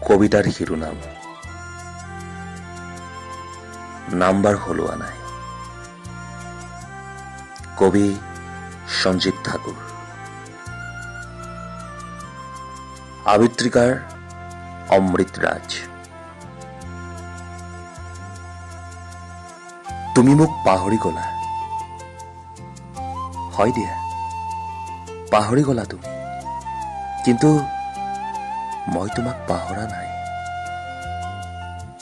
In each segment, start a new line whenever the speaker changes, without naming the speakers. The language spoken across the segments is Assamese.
কবিতাৰ শিৰোনাম নাম্বাৰ সলোৱা নাই। কবি সঞ্জীৱ ঠাকুৰ। আবৃত্তিকাৰ অমৃত ৰাজ। তুমি মোক পাহৰি গলা। হয় দিয়া, পাহৰি গলা তুমি, কিন্তু মই তোমাক পাহৰা নাই।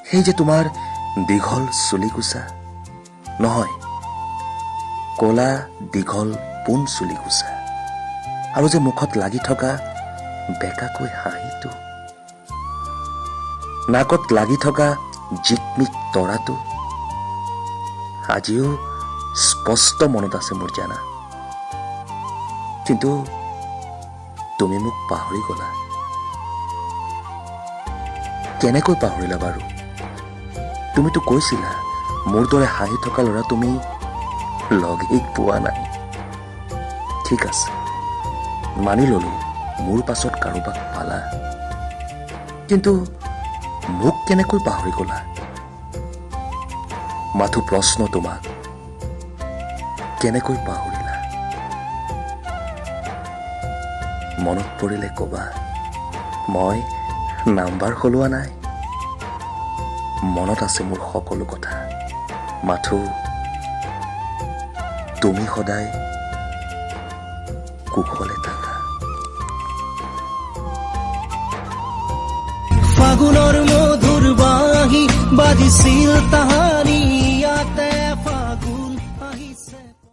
সেই যে তোমাৰ দীঘল চুলিকোচা, নহয়, কলা দীঘল পোন চুলিকোচা, আৰু যে মুখত লাগি থকা বেকাকৈ হাঁহিটো, নাকত লাগি থকা জিকমিক তৰাটো আজিও স্পষ্ট মনত আছে মোৰ জানা। কিন্তু তুমি মোক পাহৰি গলা। কেনেকৈ পাহৰিলা বাৰু? তুমিতো কৈছিলা মোৰ দৰে হাঁহি থকা ল'ৰা তুমি লগেই পোৱা নাই। ঠিক আছে, মানি ললো মোৰ পাছত কাৰোবাক পালা, কিন্তু মোক কেনেকৈ পাহৰি গলা? মাথো প্ৰশ্ন তোমাক, কেনেকৈ পাহৰিলা? মনত পৰিলে কবা, মই নাম্বাৰ সলোৱা নাই। মনত আছে মোৰ সকলো কথা, মাথো তুমি সদায় কুশলে থাকা।
ফাগুনৰ মধুৰ বাঁহী বাজিছিল তাহানি।